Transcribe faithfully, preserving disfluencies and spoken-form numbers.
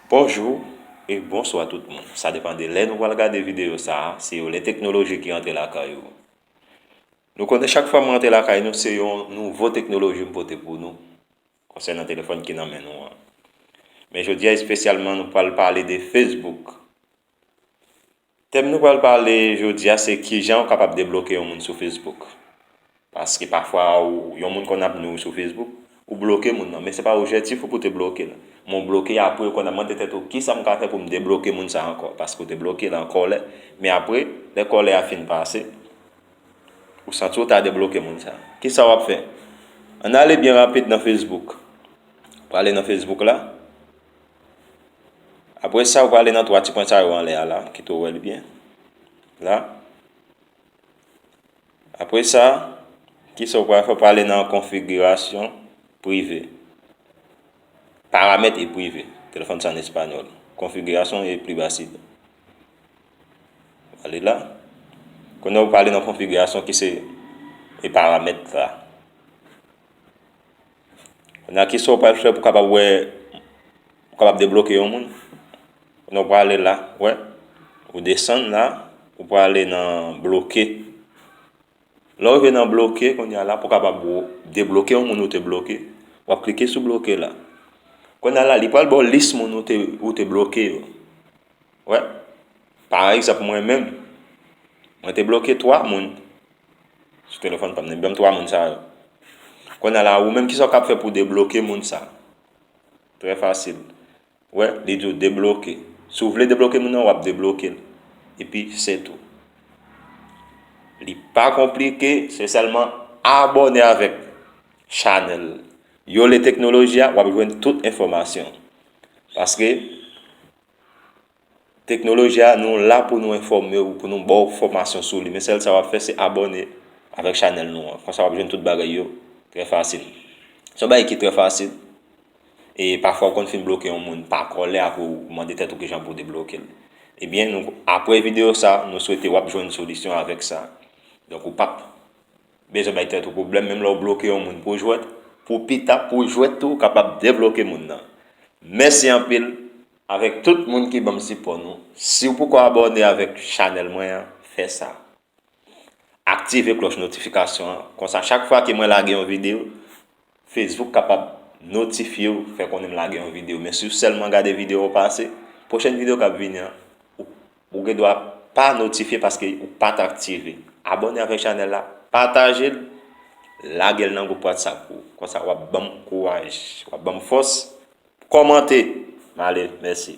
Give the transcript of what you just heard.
Bonjou e bonswa tout moun. Sa depann de lè nou pral gade videyo sa a, se yon lè teknoloji ki rantre lakay ou. Nou konnen chak fwa m rantre lakay nou, se yon nouvo teknoloji m pote pou nou konsènan telefòn ki nan men nou an. Men jodi a espesyalman, nou pral pale de Facebook. Tèm nou pral pale jodi a se kijan ou kapab debloke yon moun sou Facebook. Paske pafwa ou, yon moun konn ap nwi w sou Facebook, ou bloke moun nan, men se pa objektif ou pou te bloke l. Men w bloke, apre ou konn ap mande tèt ou, "Kisa m ka fè pou m debloke moun sa ankò?" Paske ou te bloke l an kòlè. Men apre, lè kòlè a fin pase, ou santi w ta debloke moun sa. Kisa w ap fè? Ann ale byen rapid nan Facebook. Ou prale nan Facebook la. Apre sa, ou prale nan twa ti pwen sa yo anlè a la, kite w wè l byen. La. Apre sa, kisa w pral fè? W prale nan konfigirasyon prive. Paramèt e prive. Telefòn sa an espanyòl. Konfigirasyon e privasidad. Ale la. Kounye a w prale nan konfigirasyon ki se e paramèt la. Kounye a, kisa w pral fè pou kapab wè, pou kapab debloke yon moun? Kounye a, w prale la, wè. Ou desann la, ou prale nan bloke. Lè w rive nan bloke, kounye a la, pou kapab w-, debloke yon moun ou te bloke, w ap klike sou bloke la. Kounye a la, li pral ba w lis moun ou te, ou te bloke yo. Wè. Pa egzanp, mwen menm, mwen te bloke twa moun sou telefòn pa m nan. Ban m twa moun sa yo. Kounye a la, ou menm, kisa w kab fè pou debloke moun sa? Trè fasil. Wè, li di w debloke. Si w vle debloke moun nan, w ap debloke l. Epi, se tou. Li pa konplike, se sèlman abòne avèk chanèl Yo Le Teknoloji a, w ap jwenn tout enfòmasyon. Paske teknoloji a, nou la pou nou enfòme w, pou nou ba w fòmasyon sou li. Men sèl sa w ap fè, se abòne avèk chanèl nou an. Konsa w ap jwenn tout bagay yo trè fasil. Se yon bagay ki trè fasil. E pafwa w konn fin bloke yon moun pa kòlè, apre w mande tèt ou kijan pou w debloke l. Ebyen, nou, apre videyo sa, nou swete w ap jwenn solisyon avèk sa. Donk, ou p ap bezwen bay tèt ou pwoblèm, menm lè w bloke yon moun pou jwèt, pou pita, pou jwèt tou, ou kapab debloke moun nan. Mèsi anpil avèk tout moun ki ban m sipò nou. Si w poko abòne avèk chanèl mwen an, fè sa. Aktive klòch notifikasyon an. Konsa, chak fwa ke mwen lage yon videyo, Facebook kapab notifye w, fè konnen m lage yon videyo. Men si w sèlman gade videyo yo pase, pwochèn videyo k ap vini an, ou, ou gen dwa pa notifye paske ou pa t aktive. Abòne avèk chanèl la, pataje l, lage l nan gwoup WhatsApp ou. Konsa, w ap ban m kouraj, w ap ban m fòs. Kòmante. M ale, mèsi.